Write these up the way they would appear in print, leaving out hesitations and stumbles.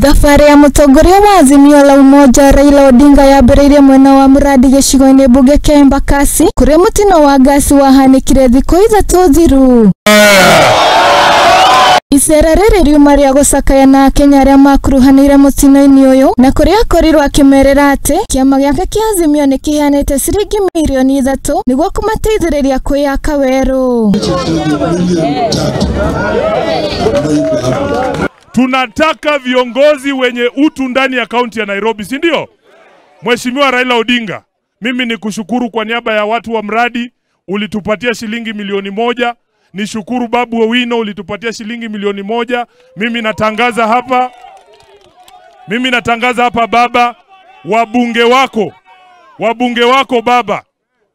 Thabarĩ ya mũtongoria wa Azimio la Umoja Raila Odinga yambĩrĩirie mwena wa Mũrandi gĩcigo-inĩ mbunge kĩa Embakasi kũrĩa mũtino wa ngasi wahanĩkire thikũ 3 thiru. Icera rĩrĩ riuma rĩa gũcakaya na Akenya arĩa makuruhanĩire mũtino-inĩ ũyũ na kũrĩa akorirwo akĩmerĩra atĩ kĩama gĩake kĩa Azimio nĩ kĩheanĩte ciringi mirioni 3 nĩguo kũmateithĩrĩria kwĩyaka werũ. Tunataka viongozi wenye utu ndani ya kaunti ya Nairobi, si ndio? Mheshimiwa Raila Odinga, mimi ni kushukuru kwa niaba ya watu wa mradi, ulitupatia shilingi milioni 1. Nishukuru Babu Owino, ulitupatia shilingi milioni 1. Mimi natangaza hapa baba, wabunge wako baba,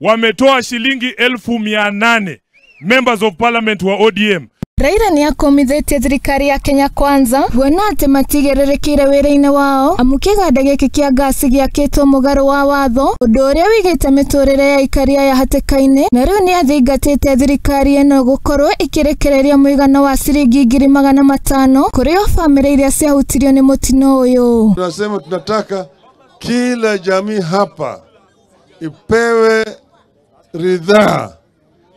wametoa shilingi 800,000 members of parliament wa ODM. Raila nĩ akomithĩtie thirikari ya Kenya Kwanza kuona atĩ matigerĩrĩkĩire wĩra-inĩ wao amu kĩganda gĩkĩ kĩa ngasi gĩakĩtwo mũgarũ wa watho ũndũ ũrĩa wĩigĩte mĩtũrĩre ya aikari aya hatĩka-inĩ na rĩu nĩ athingatĩte thirikari ĩno gũkorwo ĩkĩrekereria mũigana wa ciringi 500,000 kũrĩ o bamĩrĩ iria ciahutirio nĩ mũtino ũyũ. Tunasema tunataka kila jamii hapa ipewe ridhaa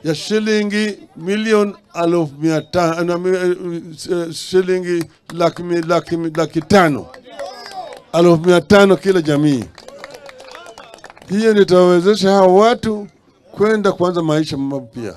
ya shilingi milioni 500,000, shilingi 500,000, 500,000 kila jamii. Hiyo nitawezesha hao watu kwenda kuanza maisha mapya.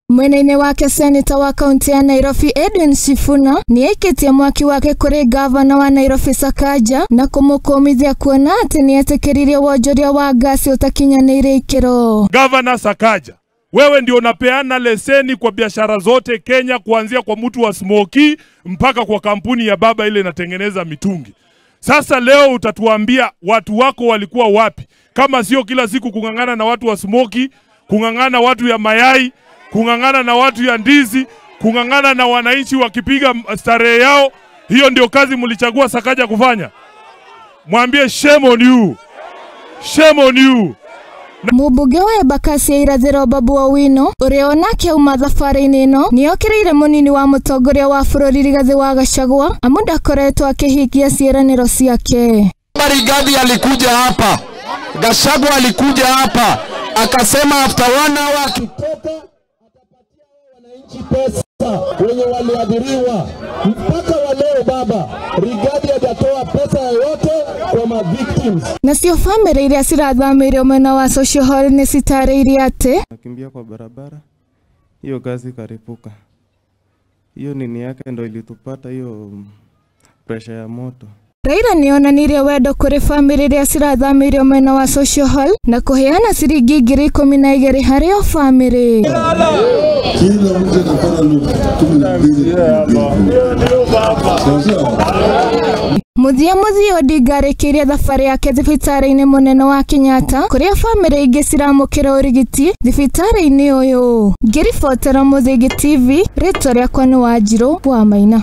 Mwena-inĩ wake seneta wa kaunti ya Nairobi Edwin Sifuna nĩ aikĩtie mwaki wake kũrĩ gavana wa Nairobi Sakaja na kũmũkũmithia kuona atĩ nĩ etĩkĩririe wonjoria wa ngasi ũtakinyanĩire ikĩro. Gavana Sakaja, wewe ndio unapeana leseni kwa biashara zote Kenya, kuanzia kwa mtu wa smoky mpaka kwa kampuni ya baba ile inatengeneza mitungi. Sasa leo utatuambia watu wako walikuwa wapi? Kama sio kila siku kungangana na watu wa smoky, kungangana watu ya mayai, kungangana na watu ya ndizi, kungangana na wananchi wakipiga starehe yao. Hiyo ndio kazi mlichagua Sakaja kufanya? Mwambie shame on you. Shame on you. Mũmbunge wa Embakasi ya Irathĩro Babu Owino ũrĩa onake auma thabarĩ-inĩ ĩno nĩokĩrĩire mũnini wa mũtongoria wa bũrũri Rigathĩ wa Gachagua amu ndakoretwo akĩhingia ciĩranĩro ciake. Rigathi alikuja hapa, Gachagua alikuja hapa akasema after 1 hour akitoka atapatia wananchi pesa wenye waliadhiriwa. Mpaka wa leo baba, Rigathi hajatoa pesa yoyote kwa ma victims. Nacio bamĩrĩ iria cirathamĩire mwena wa Social Hall nĩ citarĩirie atĩ nakimbia kwa barabara, hiyo gazi karipuka. Hiyo nini yake ndo ilitupata hiyo pressure ya moto. Raila nĩonanirie wendo kũrĩ bamĩrĩ iria cirathamĩire mwena wa Social Hall na kũheana ciringi 12,000 harĩ o bamĩrĩ. Kila mtu anapata 12,000. Mũthia Odinga arĩkĩirie thabarĩ yake thibitarĩ-inĩ mũnene wa Kenyatta kũrĩa bamĩrĩ ingĩ ciramũkĩra ũrigiti thibitarĩ-inĩ ũyũ. Ngĩribotera Mũthingi TV, rĩtwa rĩakwa nĩ Wanjirũ wa Maina.